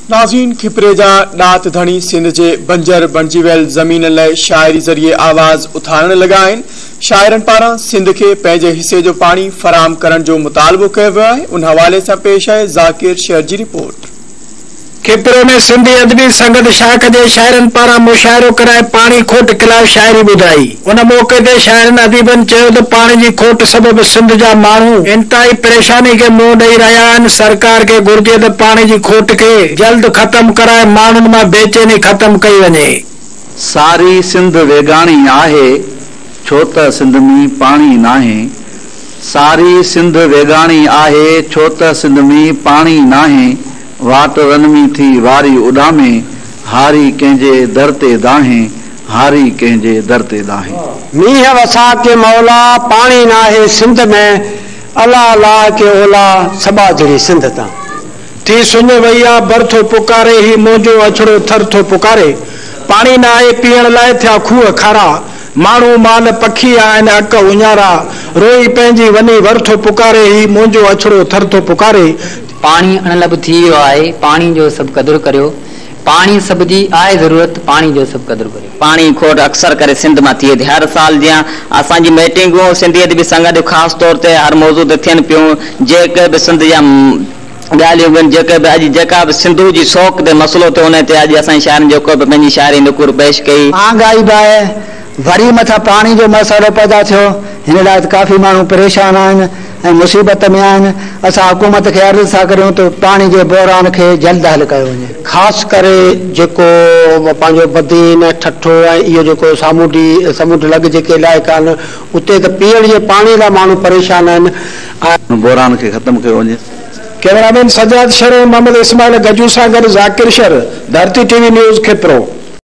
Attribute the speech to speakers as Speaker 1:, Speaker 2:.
Speaker 1: ناظرين کپري جا ڏات ڌڻي سنڌ جي بنجر بڻجي ويل زمينن لاء شاعري ذريعي آواز اٿارڻ لڳا آهن. شاعرن پاران سنڌ کي پنهنجي حصي جو پاڻي فراهم ڪرڻ جو مطالبو ڪيو ويو آهي. ان حوالي سان پيش آهي ذاڪر شر جي رپورٽ.
Speaker 2: کپري ۾ سنڌي ادبي سنگت شاخ جي شاعرن پاران مشاعرو ڪرائي پاڻي کوٽ خلاف شاعري ٻڌائي. ان موقعي تي شاعرن اديبن چيو ته پاڻي جي کوٽ سبب سنڌ جا ماڻهو انتهائي پريشاني کي منهن ڏئي رهيا آهن، سرڪار کي گهرجي ته پاڻي جي کوٽ کي جلد ختم ڪرائي ماڻهن مان بيچيني ختم ڪئي وڃي.
Speaker 3: ساري سنڌ ويڳاڻي آهي، ڇو ته سنڌ ۾ پاڻي ناهي. ساري سنڌ ويڳاڻي آهي، ڇو ته سنڌ ۾ پاڻي ناهي. واٽ رن ۾ ٿي واري اڏامي، هاري ڪنهن جي در تي دانهين، هاري ڪنهن جي در تي دانهين.
Speaker 4: مينهن وسا ڪي مولا، پاڻي ناهي سنڌ ۾، الا لاهه ڪي اولا، سٻاجهڙي سنڌ تان.
Speaker 2: ٿي سڃ وئي آ بر ٿو پڪاري، هي منهنجو اڇڙو ٿر ٿو پڪاري. پاڻي ناهي پيئڻ لاء ٿيا کوهه کارا، ماڻهو مال پکي آهن اڪ اڃارا. روئي پنهنجي وني ور ٿو پڪاري، هي منهنجو اڇڙو ٿر ٿو پڪاري.
Speaker 5: پاڻي اڻلڀ ٿي ويو آهي، پاڻي جو سڀ قدر ڪريو، پاڻي سڀ جي آهي ضرورت، پاڻي جو سڀ قدر ڪريو.
Speaker 6: پاڻي کوٽ اڪثر ڪري سنڌ مان ٿئي ٿي. هر سال جيان اسان جي ميٽنگون سنڌي ادبي سنگت جون خاص طور تي هر موضوع تي ٿين پيون. جيڪي به سنڌ جا ڳالهيون به آهن، جيڪي به اڄ جيڪا به سنڌو جي سوڪ تي مسئلو ٿيو انهي تي اڄ اسان جي شاعرن جيڪو به پنهنجي شاعري نڪور پيش ڪئي.
Speaker 4: مهانگائي به آهي، وري مٿان پاڻي جو مسئلو پيدا ٿيو، هن لاء ته ڪافي ماڻهو پريشان آهن. ۽ مصيبت ۾ آهن، اسان حڪومت کي عرض ٿا ڪريون ته پاڻي جي بحران کي جلد حل ڪيو وڃي. خاص ڪري جيڪو پنهنجو بدين، ٺٽو ۽ اهو جيڪو سامونڊي سمنڊ لڳ جيڪي علائقا آهن اتي ته پيئڻ جي پاڻي لاء ماڻهو پريشان آهن ۽.
Speaker 3: ان بحران کي ختم ڪيو وڃي.
Speaker 2: ڪئميرامين سجاد شر ۽ محمد اسماعيل گجو سان گڏ Zakir Shar, Dharti T V news, Khipro.